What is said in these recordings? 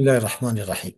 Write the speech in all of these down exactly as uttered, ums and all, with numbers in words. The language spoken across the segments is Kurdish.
Bismillahirrahmanirrahim.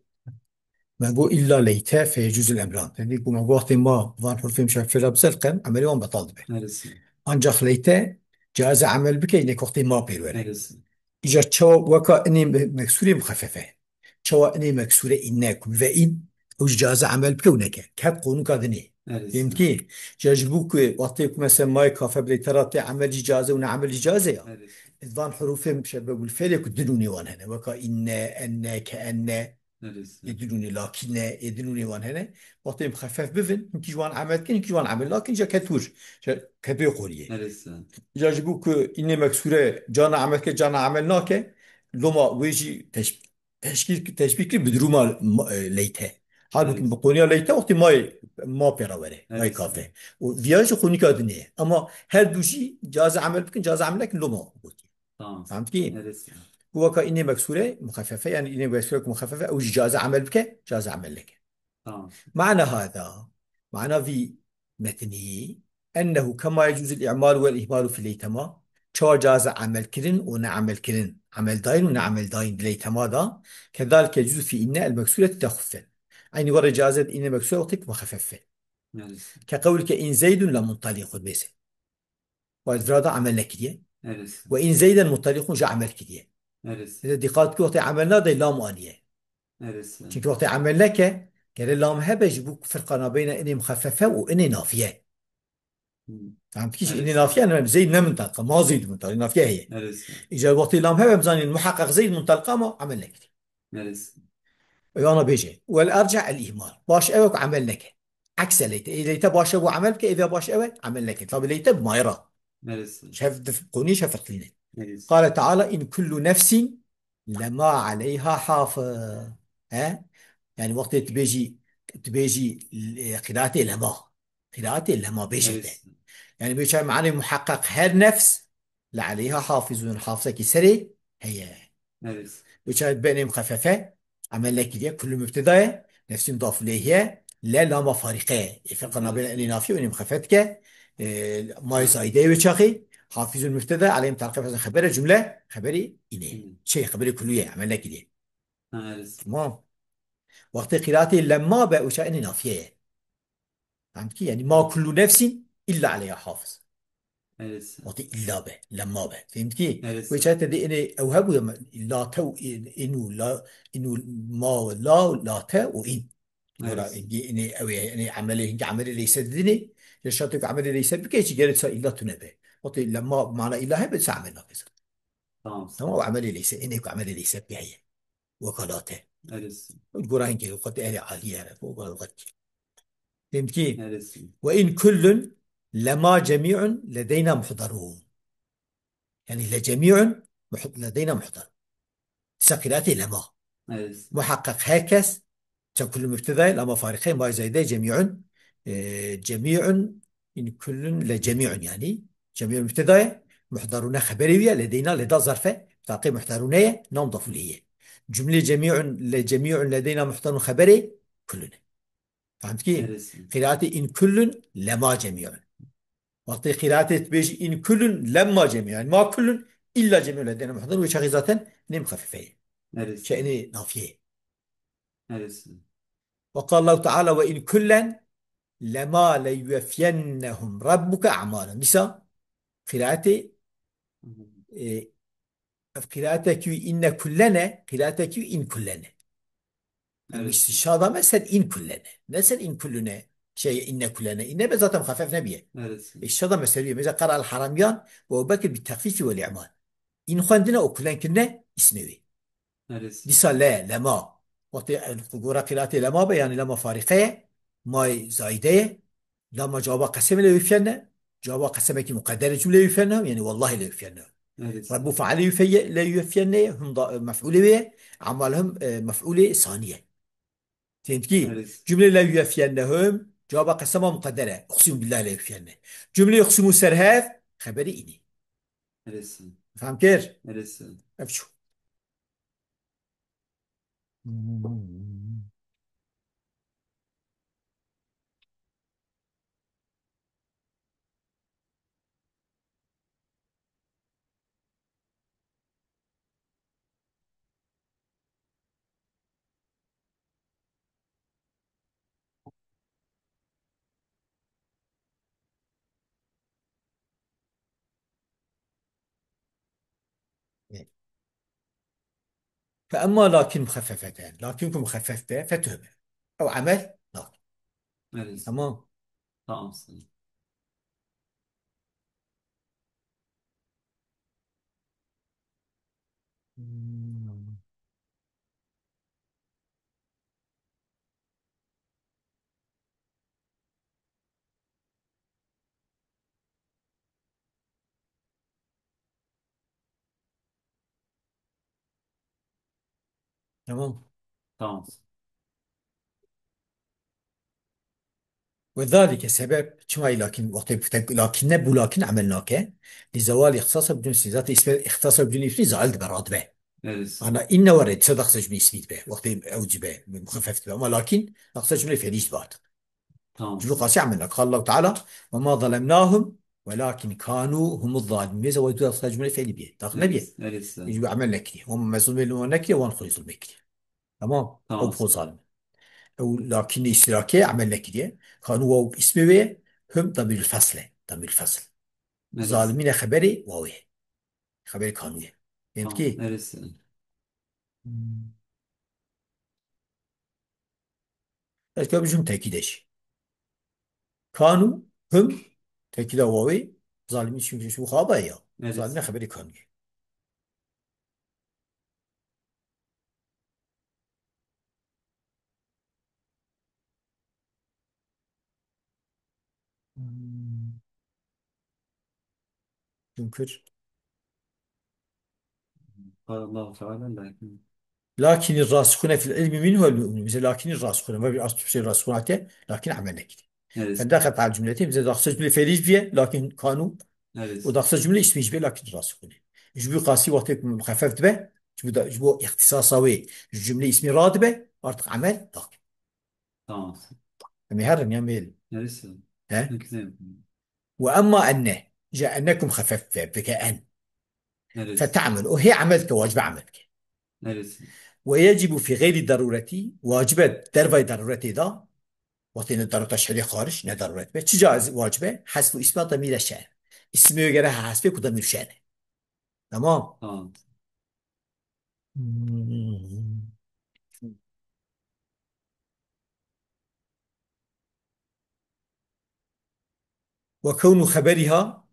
Me got illa leyte feyecûzul emran. Tenê ku me got wextê ma van hurfê muşeffela bizelqen, emelê wan betal dibe. Neresi? Ancak leyte caize emel bike, yine wextê ma pêr were. Neresi? Îcar çawa weka inê me-, meksûrê muxeffefe. Çawa inê meksûre inne ku ve in, ew jî caize emel bike û neke. Ket qonûka dinê. Neresi? Fêm kî? Ca ji bo ku wextê ku mesela mayê kafe bi leyte ra tê emel jî caize û ne emel jî caize ya. Neresi? Van hurufê muşebbe bil fêlê ku di nûnê wan hene. Weka inne, enne, ke enne. Neresi? Ê di nûnê lakîne, ê di nûnê wan hene. Wextê muxeffef bivin, hinkî ji wan emel dikin, hinkî ji wan emel nakin, ja ketûr. Ja ketûyê qoliyê. Neresi? Ja ji bo ku inê meksûre cana emel ke, cana emel nake, loma wê jî teş-, teşkîl, teşbîh kir bi duruma ma-, e, leyte. Halbûkî Evet. bi qoniya leyte wextê mayê ma pê re were, mayê Evet. kafe. Û viya jî qonika dinê. Ama her du jî caze emel bikin, caze emel nekin loma gotiye. Tamam. Fehmtikî? Neresi? Bu weka inê meksûre muxeffefe, yani inê meksûre muxeffefe, ew jî caze emel bike, caze emel neke. Tamam. Mana hada, mana vî metnî, ennehu kema yecûzul i'malu vel ihmalu fi leytema, çawa caze emel kirin û ne emel kirin, emel dayîn û ne emel dayîn di leytema da, kedalike yecûzu fi inne el meksûreti tehuffe. Eynî were caze di inne meksûre wextê ku muxeffefe. Neresi? Ke qewlike in zeydun la muntalîqun, mesela. Wa di vira da emel nekiriye. Neresi? Ve in zeyden muntalîqun jî emel kiriye. Neresi? Lê dîqat ki wextê emel nade lam aniye. Neresi? Çünkü wextê emel neke, gere lam hebe ji bo firqa nabeyna inê muxeffefe û inê nafiye. Hmm. Fehmtikî jî inê Neresi? nafiye ne, zeyd ne muntalîq e, ma zeyd muntalîq, nafiye heye. Neresi? Îcar wextê lam hebe, em zanîn muheqqeq zeyd muntalîq e ama emel nekiriye. Neresi? Ew ana bêje. Wel erca el ihmal. Baş ew e ku emel neke. Ekse leyte. Ê leyte baş e ku emel bike, êvê baş ew e, emel neke. Tabi leyte bi mayra. Neresi? Şef dif-, konu şef firqîne. Neresi? Qale Teala in kullu nefsin lema aleyha hafiz. He? Yani wextê tu bêjî, tu bêjî, e, qîratê lema. Qîratê lema bêje te. Neresi? Yani bê çay mane muhakkak her nefs le aleyha hafizun, hafizekî serê heye. Evet. Uça benê muxeffefe, emel nekiriye, kullu mübteda ye, nefsî mudaf ileyh ye, le lama farîqe ye. E, ferqa nabeyna Evet. enê nafiye û enê muxeffef dike, e, mayê zayde ye wê çaxê, hafizun mübteda, aleyhim talqe fezin xebere, cümle, xeberî inê. Hmm. Şey, xeberî kullu ye, emel nekiriye. Ha, evet. Tamam. Wextê qîratê lemma be, uça enê nafiye ye. Fehmtikî? Yani ma kullu nefsin illa aleyha hafiz. Evet. Wextê illa be, lemma be. Fehmtikî? Evet. Wê çaxê te dê inê ew hebû ya me, la te û in, in û la, in û ma û la û la te û in. Gora Evet. hingî inê ew ê, inê emelê, hingî emelê leyse didinê. Ya şatê ku emelê leyse bike, çi gerek sa illa tune be. Wextê lemma mana illa hebe, sa emel nake sa. Tamam. Tamam, emelê leyse, inê ku emelê leyse bike heye. Wekalate. Evet. Gora hingî, xwet ehlê alî here, bu gora xwet. Fehmtikî? Neresi? Ve in kullun lema cemî'un ledeyna muhdarun. Yani le cemî'un muh-, ledeyna muhdarun. Dîsa qîratê lema. Neresi? Muhakkak herkes, ça kullu mübtedayê, lama farîqeyê, ma zayde cemî'un, e, cemî'un, in kullun le cemî'un yani. Cemî'un mübtedayê, muhdarune xeberê wî ye, ledeyna leda zarfe, taqê muhdarune ye, nam dafulê ye. Cümle cemî'un le cemî'un ledeyna muhdarun xeberê kullune. Fehmtikî? Neresi? Qîraatê in kullun lema cemî'un. Wextê qîraatê dibêjî in kullun lemma cemî'un. Yani ma kullun illa cemî'un ledeyna muhdarun, wê çaxê zaten nê muxeffefe ye. Neresi? Çe nê nafiye ye. Neresi? Ve qala Allahu Teala ve in kullen lema leyuweffiyennehum rabbuke a'malehum. Dîsa qîraatê, Hı hı. e, Ev qîraetekî wî inne kullene, qîraetekî wî in kullene. Yani Evet. işte şada me ser in kullene. Ne ser in kullune, şey inne kullene. Inne be zaten xefef nebiye. Evet. E, şada me ser wî. Mesela qara el haramiyan ve Ebu Bekir bi texfifi vel i'mal. In xwendine û kullen kirine ismê wî. Evet. Dîsa le, lema. Wextê, e, gora qîraetê lema be, yani lema farîqe ye, may zayde ye. Lama cevaba qesemê leyuweffiyenne, cevaba qesemekî muqedder e cümle leyuweffiyenne, yani wallahi leyuweffiyenne. Evet. Rabbu feale yufe-, leyuweffiyenne, him da, e, mef'ulê wê ye, amal him, e, mef'ulê saniye. Fehmtikî? Evet. Cümle leyuweffiyenne him, cevaba qesema muqedder e. Uqsimu billahi leyuweffiyenne. Cümle uqsimu ser hev, xeberî inî. Evet. Fam kir? Evet. Ev çû. Fe emma lakin muxeffefeten. Lakin ku muxeffef be, fetuhme. Ew emel nakin. Evet. Tamam. Tamam. Hmm. Tamam. Tamam. Ve zalike sebep, çima lakin, wextê bi tek-, lakin ne, bu lakin emel nake. Li zewal îxtisasa bidûn ismî. Zaten îsmî, îxtisasa bidûn ismî zail dibe, radibe. Evet. Ana inne were, çi daxse cümle ismî dibe. Wextê ew dibe, muxeffef dibe. Ama lakin daxse cümle fiilî dibe artık. Tamam. Cümle qasî emel nake. Qala Allahu Teala, "Ve ma zalemnahum, velakin kanu humuz zalimin." Neyse, wextê daxse cümle fiilî biye. Dax ne biye? Evet, evet. Cümle emel nekiriye. Wan mezlûmê li wan nekiriye, wan xwe zulmê kiriye. Tamam. Tamam. Ew bi xwe zalim. Ew lakinê îştirakê emel nekiriye. Kanu waw ismê wê, hum damîrul fesl e. Damîrul fesl. Evet. Zalimîne xeberê wawê. Xeberê kanû ye. Fehmî? Tamam, ki? Evet. Hmm. Ez ka bijim tekîde jî. Kanu, hum, tekîda wawê, zalimî çünkü şu xaba ya. Evet. Zalimîne xeberê kanû ye. Hmm. Çünkü قال الله تعالى لكن. Lakin rasikhune fil ilmi minhu el mu'minun. Mesela lakin rasikhune. Ve bir az Türkçe rasikhune ate, lakin amel nekiriye. Evet. Fendaxet al cümleti, mesela daxse cümle fiilî biye, lakin kanu. Evet. O daxse cümle ismî biye, lakin rasikhune. Ji bu qasî wextê ku muxeffef dibe, ji bu da, ji bu îxtisasa wê, ji cümle ismî radibe, artık amel lakin. Tamam. Em ê herin ya mêl. Neresi? He? Ne güzel. Ve emma enne. Ja ennekum xefef ve bike en. Neresi? Fete'mel. O hê emel ke, wacibe emel ke. Neresi? Ve yecibu fi gayri darureti. Wacibe dervay daruretê da. Wextê ne darureta şerî xaric, ne daruret be. Çi caiz wacibe? Hesfu isma damîre şe'n. İsmi gere hesfê ku damîr şe'n. Tamam. Tamam. Hmm. Ve kewnu xeberiha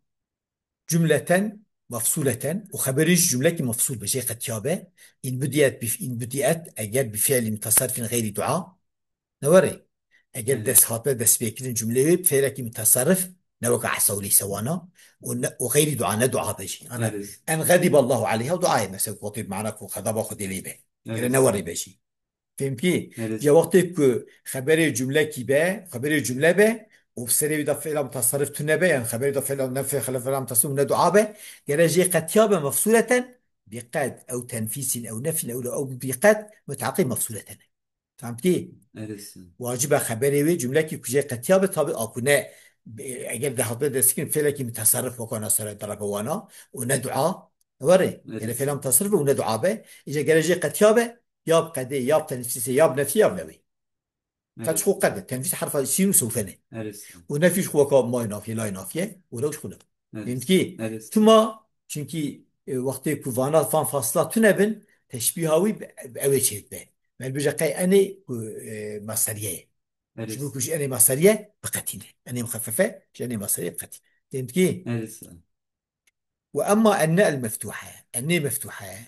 cümleten mefsuleten. Û xeberî ji cümlekî mefsul be, jê qetiya be. In budiyet bi, in budiyet, eger bi fiilî mutasarrifin gayri dua. Ne were? Eger Evet. dest hatbe destpêkirin cümleyê wê bi fiilekî mutasarrif, ne weka esa û leyse wana, û ne, û xeyrî dua, ne dua be jî. Ana, Evet. en xediballahu aleyha dua ye, mesela, ku mana ku xedaba Xwedê lê be. Evet. Gere ne were be jî. Fehmî? Evet. Ya wextê ku xeberê cümlekî be, xeberê cümle be, û bi serê wî de fiila mutasarrif tune be, yani xeberê de fiila nefê, xele fiila mutasarrif ne dua be, gere jê qetiya be mefsuleten, bi qed, ew tenfîsîn, ew nefîn, ew, ew bi qed, muteaqî mefsuleten. Fehmî? Evet. Wacibe xeberê wê cümlekî ku jê qetiya be, tabi a ku ne, eger de hatbe destkirin fiilekî mutasarrif weka nasara darabe wana û ne dua, were, Evet. yani fiila mutasarrif û ne dua be, îca gere jê qetiya be, ya bi qedê, ya bi tenfîsê, ya bi nefî, ya bi newê. Qed Evet. ji xwe qed e, tenfîs herfa sîn û sewfe ne. Evet. Û nefî ji xwe weka may nafiye, lay nafiye, û rew ji xwe ne. Evet. Fehmî? Evet. Tuma, çünkü, e, wextê ku vana van fasla tune bin, teşbîha wî bi, bi ewê çêdibe. Mel bije qey enê ku, e, maseriye ye. Evet. Ji bo ku ji enê maseriye biqetîne. Enê muxeffefe, ji enê maseriye biqetîne. Fehmî? Evet. Ve emma enne el meftuhe. Ennê meftuhe.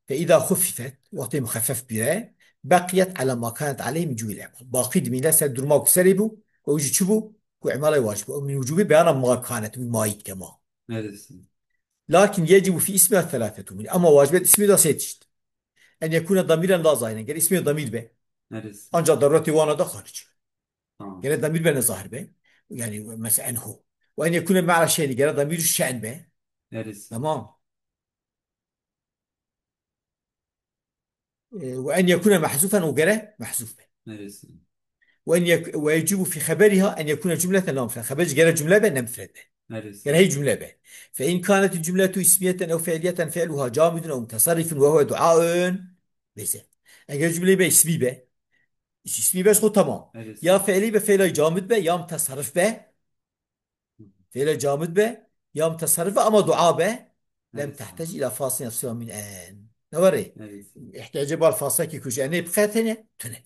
Fe îza xuffifet, wextê muxeffef bîre, beqiyet ala ma kanet aleyh min cûbil emal. Baqî dimîne ser durma ku serê bû, ku ew jî çi bû? Ku emala wacib bû. Ew min wicûbî beyana ma kanet, wî mayî dike ma. Evet. Lakin yecibu fi ismiha thelâthetû min. Ama wacibet ismî da sê tişt. En yekûne damîren la zahiren. Ger ismî damîr be. Evet. Ancak daruretê wana da xaric. Tamam. Gere damîr be ne zahir be. Yani mesela enhu. Ve en yekûne me'a şe'ni. Gere damîr şe'n be. Evet. Tamam. E, ve en yekûne mehzûfen û gere mehzûf be. Evet. Ve en yek-, ve yecibu fi xeberiha en yekûne cümleten la mufrede. Xeber gere cümle be, ne mufred be. Evet. Gere hey cümle be. Fe in kanet cümletu ismiyeten ew fiiliyeten fi'luha camidun ew mutasarrifun ve huve duaun. Bese. Eger cümle be ismi be. Ismi be xo tamam. Evet. Ya fiili be, fiila camid be, ya mutasarrif be. Fiila camid be, ya mutasarrif be ama dua be. Lem Evet. tehtec ila faslin yefsila min en. Ne var ê? Evet. İhtiyacı bal fasla ki kuş ene bqetene tüne.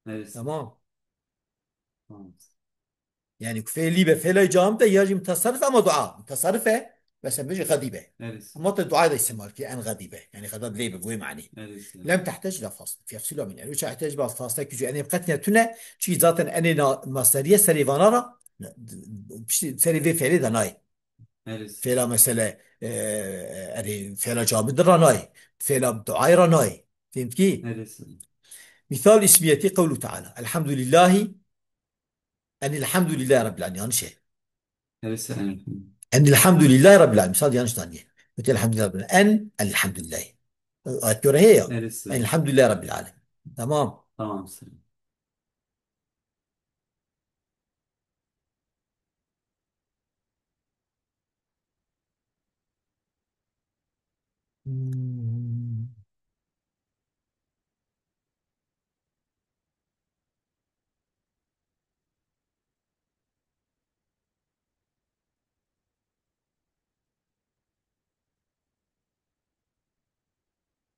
Evet. Tamam. Tamam. Yani ku fêlî be, fêlay cam de ya jî mutasarrif ama dua. Mutasarrif e, mesela bêjî xedîbe. Evet. Ama te dua da istimal ki en xedîbe. Yani xedab lê be, bu mani. Evet. Lem tehtec ila fasl. Fi yefsila min. Yani uça ihtiyac ba fasla ki cu enê bqetine tüne. Çünkü zaten enê na-, masderiye serê vana ra, piştî serê vê fêlê de nayê. Evet. Fêla mesele, e, erê fêla camid ra nayê. Fêla duayê ra nayê. Fehmtkî? Evet. Misal ismiyeti qewlu Teala. Elhamdülillahi. Enilhamdülillahi Rabbil Alemin. Yanlış e. Evet. Enilhamdülillahi Rabbil Alemin. Misal yanlış daniye. Öte elhamdülillahi Rabbil Alemin. En elhamdülillahi. Ayet göre he ya. Evet. Enilhamdülillahi Rabbil Alemin. Tamam. Tamam. Hmm.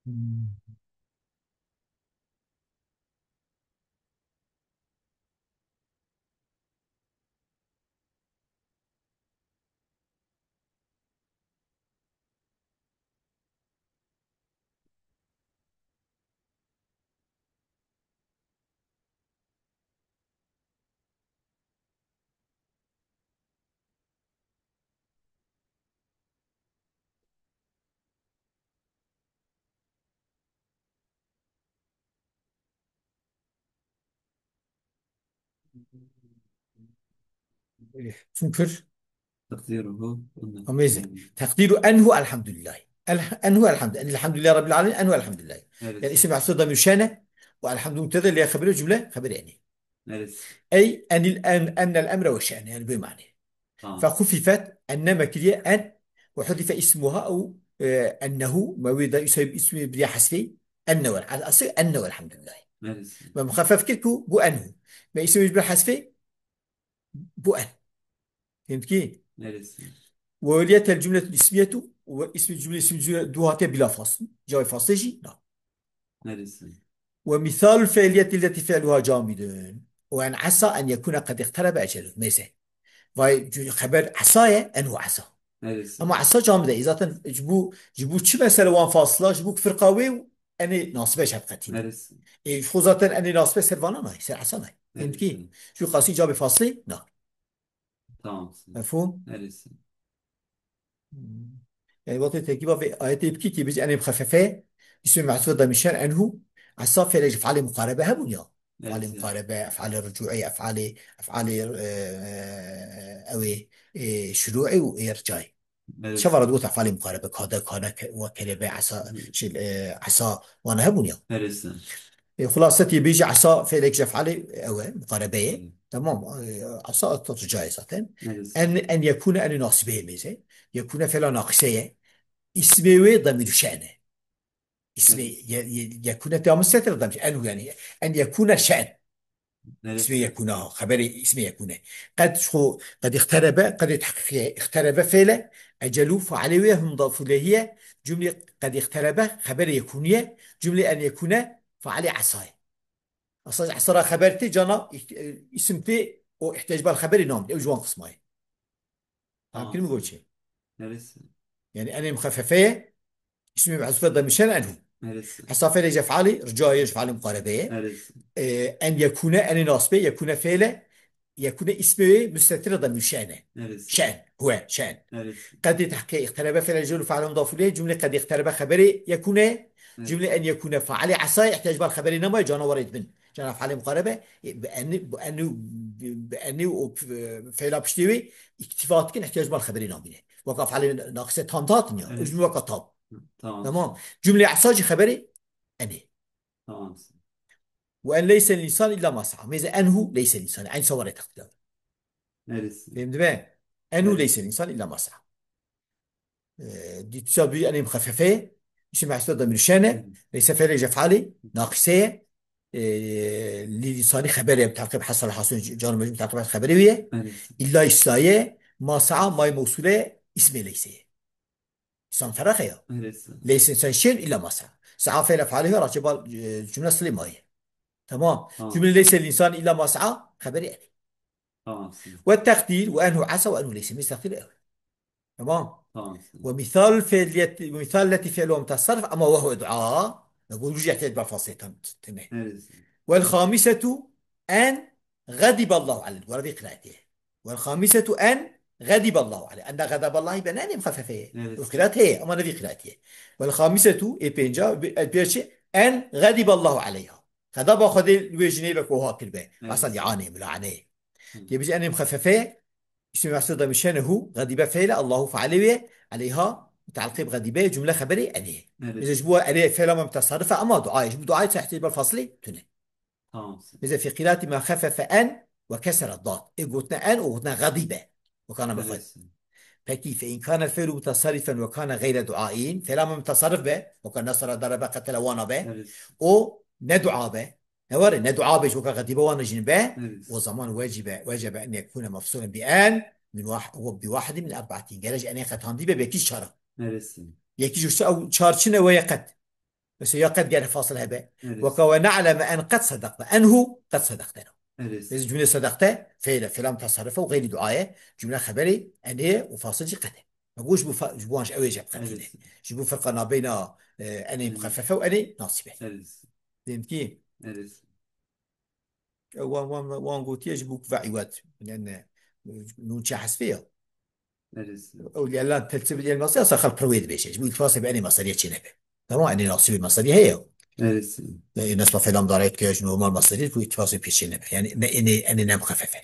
Hmm. Çünkü تقديره إنه. Amazing. Teqdîru enhu elhamdülillah. El-, enhu elhamdülillah. Elhamdülillah Rabbil alemin. Enhu elhamdülillah. Evet. Yani isim mahsur da müşene ve elhamdülillah mübteda, le xeberi cümle, xeberi eni. Evet. Ey enil en, ennel emre ve şe'ne. Yani bu mani. Tamam. Fe hufifet, enne mekriye en, ve hudife ismuha ew, e, ennehu, me wê de ismi, ismi biriye hasfê, enne wer. Al asıl enne wer, elhamdülillah. Evet. Me muxeffef kir ku bu enhu. Me ismi bir hasfê, bu en. Fehmtkî? Evet. Ve weliyetel cümletul ismiyetu, ve ismi cümle, ismi cümle du hate bila fasl. Cevap faslı jî, na. Neresi? Ve misalul fiiliyeti leti fiiluha camidun. Ve en asa en yekune qed iqterebe ecelu. Neyse. Vay, xeber asa ye, en hu asa. Neresi? Ama asa camide. Zaten ji bu, ji bu çi mesele wan fasla, ji bu firqa wê û enê nasibe şefqetî. Neresi? E, ji xwe zaten enê nasibe ser vana nay, ser asa nay. Neresi? Fehmtkî? Şu qasî cabê faslî, na. Tamam. Mefhum? Neresi? Yani, wextê terkîba vê ayetê bikî ki bêjî enê muxeffefe, îsmê mehsûf de mîşer enhu, esa fêlê ji efalê muqarebe hebûn ya. Efalê Evet, evet. muqarebe, efalê ricûê, efalê, efalê, e, ew ê, e, şurûê û ê ricayê. Evet. Çawa ra digot efalê muqarebe, kade, kane, ke-, we kerebe, esa, Hı. şey, e, esa, wana hebûn ya. Neresi? E, xulase tê bêjî esa fêlek ji efalê ew e, muqarebe ye. Hı. Tamam, e, esa tat ricayê zaten. Neresi? En, en yekûne enê nasibeyê mêze. Yekûne fêla naqise ye. Îsmê wê demîr şe'ne. Îsmê Evet. ye-, ye-, yekûne te mustetir demîr. En yani. En yekûne şe'n. Neresi? Îsmê yekûne ha. Xeberê îsmê yekûne. Qed ji xwe, qed îxterebe, qedê tehqîqî ye. Îxterebe fêle. Ecelû failê wê him mudafû lehî ye. Cumlê qed îxterebe xeberê yekûnî ye. Cumlê en yekûne failê esa ye. Esa, esa ra xeber tê, cana î-, îsim tê û îhtiyacê bal xeberê namîne. Ew ji wan qisma ye. Tamam. Fehmkirî min got çi? Neresi? Yani enê muxeffefe ye. Îsmê mehzûfe demîşen enhu. Neresi? Esa fêlê ji efalê, rica ye ji efalê muqarebe ye. Neresi? E, en yekûne, enê nasbe, yekûne fêle, yekûne îsmê wê mustetir de müşene. Neresi? Şen, huwe, şen. Neresi? Qedê tehqî îqterebe fêle jûl failê mudafû lê, cumlê qedê îqterebe xeberê yekûne, Evet. cumlê en yekûne failê esayê, îhtiyacê bal xeberê nemaye, cana warê dibin. Cana efalê muqarebe, e, bi enî, bi enî, bi, bi enî û, e, fêla piştê wê, îktîfa dikin, îhtiyacê bal xeberê namîne. Weka efalê naqise tam datin ya. Evet. Û jumlê weka tam. Tamam. Tamam. Cumlê esa jî xeberê enê. Tamam. Ve en leyse insan illa ma sa'a. Mêze enhu leyse insan. Eyn saware takdir. Neresi? Fehmdin mi? Enhu Evet. leyse insan illa ma sa'a. E, dîtişa bî enê muxeffefe. Îsmê mehsûf de mîşene. Hı. Leyse fêlê ji efalê naqise ye. E, lî lisanî xeberê, teqîb hasal hasun, can mecbûr teqîb xeberê wî ye. Evet. İlla islaye, ma sa'a, may mevsûle, îsmê leyse ye. Însan feraq e ya. Leyse insan şey'un illa ma sa'a. Sa'a fi'l ef'alê ya, raçe bal, e, cümle silê ma ye. Tamam. Tamam. Cümle leyse insan illa ma sa'a, xeberê enê. Tamam. Ve tekdir ve enhu asa ve enhu leyse. Mêze tekdir ew. Tamam. Tamam. Ve misal fi'liyet, ve misal leti fi'lu mutasarrif ama ve huve dua. Ve gurguje ihtiyacî ber faslê tam tine. Vel hamisetu en ğadiballahu aleyh. Ve vî qiraetê. Vel hamisetu en ğadiballahu aleyh. En de ğadaballahi be ne, ne muxeffefe ye. Evet. O qiraet heye ama ne vî qiraetê ye. Vel hamisetu, ê pênca, bi-, el pêşê en ğadiballahu aleyha. Xedaba Xwedê li wê jinê be ku wiha kiribe. Evet. Mesela li'anê, mila'anê. Hı. Tê bêjî enê muxeffefe ye. Îsmê mehsûr de mişene hu, xedîbe fe'le, Allahu fe'lê wê, eleyha, mutealliqê bi xedîbe, cumle xeberê enê. Evet. Mesela ji bo enê fe'la me mutasarrif e ama dua ye. Ji bo dua ye ihtiyacî ber faslê tune. Tamam. Mesela fî qîratî ma xefefe en ve kesere dad. Ê gotine en û gotine xedîbe. Wekana me xwe. Evet. Peki fe in kana fe'lu mutasarrifen ve kana gayre duain. Fe'la me mutasarrif be. Weka nasara darebe qetele wana be. Evet. O ne dua be. Ne were, ne dua be, ji weka xetîbe wan jî be, Evet. o zaman wecibe, wecebe en yekune mefsulen bi en, min wah-, bi wahidin min erbaatî. Gere ji enê qetandî be, belkî çar. Evet. Yekî ji ew çar çi ne, we ye qet. Mesela ya qet gere fasil hebe. Evet. Weka ve ne'leme en qet sedakte. Enhu qet sedakte. Evet. Ez cümle sedakte, fe'le, fe'la mutasarrife û gayri dua ye. Cümle xeberê enê û fasil jî qet e. Me got ji bo fa-, ji bo wan jî ew ê jeb qetîne. Evet. Ji bo firqa nabeyna, e, enê Evet. muxeffefe û enê nasîbe. Evet. Dêm kî? Evet. Wan, wan, wan gotiye ji bo ku ve îwet. Yani, nun çe hesfê ya. Evet. Ew li elan teltib el masî, asa xelk pir wê dibêje. Ji bo îltifasê bi enê maseriye çê nebe. Tamam, enê nasîbê maseriye heye. Evet. E, nesba felam daret ke ji normal maseriye, ji bo îltifasê pê çê nebe. Yani, ne enê, enê ne muxeffefe.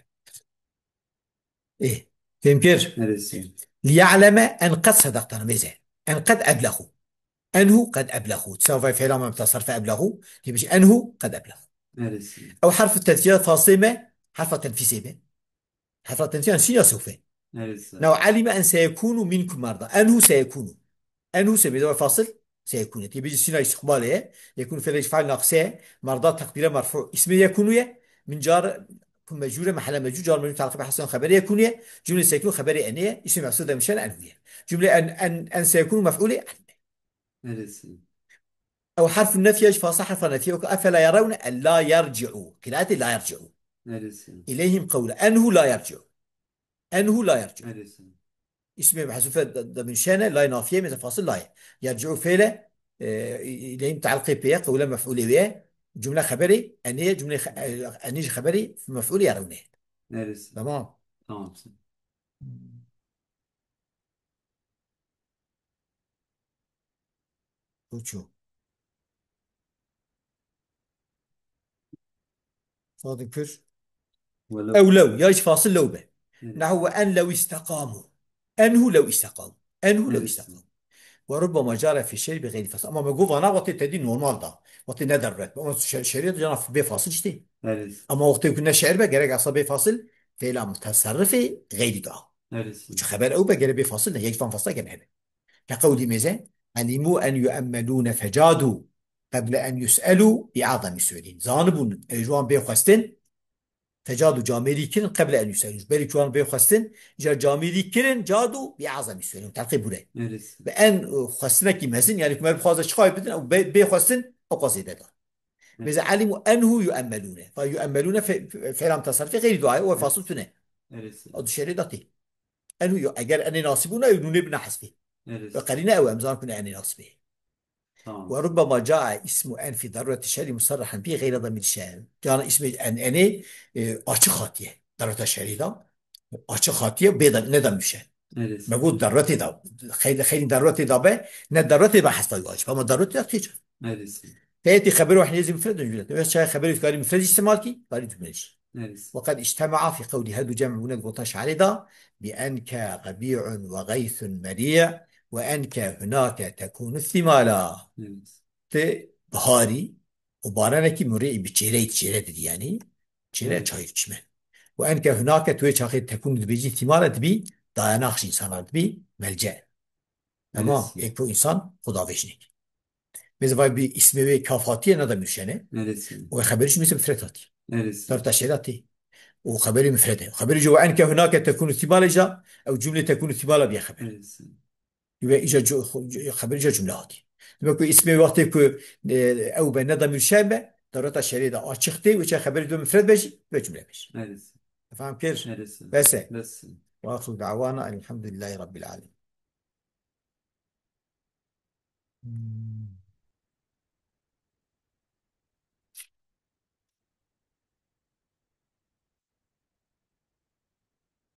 Ê, fêm kir? Neresi? Liya'leme en qed sedaqtana mêze. En qed eblexu. Enhu qed eblexu. Tisa vay fêla me tasarrufe eblexu. Tê bêjî enhu qed eblexu. Neresi? Ew herf tenfiya fasê me, herfa tenfîsê me. Herfa tenfîs yan sîn ya sewfe. Neresi? Naw alime en seyekunu minkum merda. Enhu seyekunu. Enhu se mêze fasil seyekune. Tê bêjî sîna îstiqbalê ye. Yekunu fêlê fail naqise ye. Merda teqdîre merfu. Îsmê yekunu ye. Min car ku mecûr e, mehele mecûr, car mecûr, teqîbe hesen xeberê yekunu ye. Cumle seyekunu xeberê enê ye. Îsmê mehsûr demişen enhu ye. Cumle en, en, en seyekunu mef'ûlê alime. Neresi? Ew herfun nefye ji fasa herfa nefye. Weke efela yerewne en la yerci'u. Qiraetê la yerci'u. Neresi? İleyhim qewle. Enhu la yerci'u. Enhu la yerci'u. Neresi? Îsmê mehzûfe de, de binşene, lay nafiye, mêze fasil lay. Yerci'u fêle, e, î-, îleyhim tealqê pê ye, qewle mef'ûlê wê ye. Cumle xeberê, enê ye, cumle xe-, e, enê ji xeberê mef'ûlê ye rewnê. Neresi? Tamam. Tamam. Uçu. Fadil Kür. Welew. Ew lew, ya ji fasil lew be. Evet. Nehu ve en lew istekamu. Enhu lew istekamu. Enhu lew Evet. istekamu. Ve rubbama care fi şe'ri bi gayri fasil. Ama me got vana wextê tedî normal da. Wextê ne derûret be. Ama şe-, şe'rê de cana bê fasil işte. Evet. Ama wextê ku ne şe'r be, gerek asa bê fasil, fêla mutasarrifê gayri da. Evet. Çi xeber ew be, gerek bê fasil ne. Yek fan fasla gene hebe. Ke qewlî mêze, "Elimu en yuemmelûne fecadu qeble en yus'elû bi azami su'lin." Zanibûn, ew ji wan bê xwestin, fecadu camêrî kirin qeble en yus'elû. Berî ku wan bê xwestin, ji camêrî kirin cadu bi azami su'lin. Telqê bûre. Neresi? Bi en, e, xwestinekî mezin, yani ku me bixwaze çi xwayê bidin, ew bê, bê xwestin, ew qas zêde da. Evet. Mêze elimu enhu yuemmelûne. Fa yuemmelûne fe-, fe-, fêla mutasarrifê xeyrî duayê, o fasil tune. Neresi? O dişerê datê. Enhu yo, eger enê nasî bûna, ew nûnê bina hesbê. Evet. Ve qerîne ew em zan ku ne enê nasî bê. Tamam. Ve rubbema ca'e ismu en fi darureti şer'i musarrahan bi gayri damir şer. Cana ismê en, enê, e, açık hatiye. Darureta şer'i da açık hatiye, bê da, ne damir şer. Evet. Me got daruretê da, xeyli, xeyli daruretê da be, ne daruretê be hesba wacib. Ama daruretê da têca. Evet. Teyetî xeber û ehniyê zî mufred in cumlet. Wê çaye xeber û karî mufred îstimal kî, karî cumle jî. Evet. Ve qed îctema'a fî qewlî, her du cem bûne di gotina şairê de, bi enke rebi'un ve gaythun meri' ve enke hunake tekunu thimala. Evet. Tê biharî û baranekî murî'î bi çêreyî, çêre didî yani, çêre Evet. çayî çime. Ve enke hunake tu wê çaxê tekunu dibêjî thimala dibî, dayanak ji insana dibî, melce. Tamam. Neresi? Ê ku insan xwe davêjinê. Mêze vay bi ismê wê kaf hatiye, ne da muşene. Neresi? O xeberî jî mêze mufred hatiye. Neresi? Darureta şer'i da tê. O xeberî mufred e. Xeberî jî ve enke hunake tekunu thimale jî, ew cumle tekunu thimala biye xeber. Neresi? Ve îca cu-, xu-, cu-, xeber îca cumle hatî. Demek ku îsmê wextê ku, e, ew be ne damîr şe be, darata şerê de açık tê, wê çe xeberê do mifred be jî, ve cumle be jî. Evet. Efendim kir? Evet. Bes e. Bes. Ve ahiru da'wana elhamdülillahi rabbil alemin. Hmm.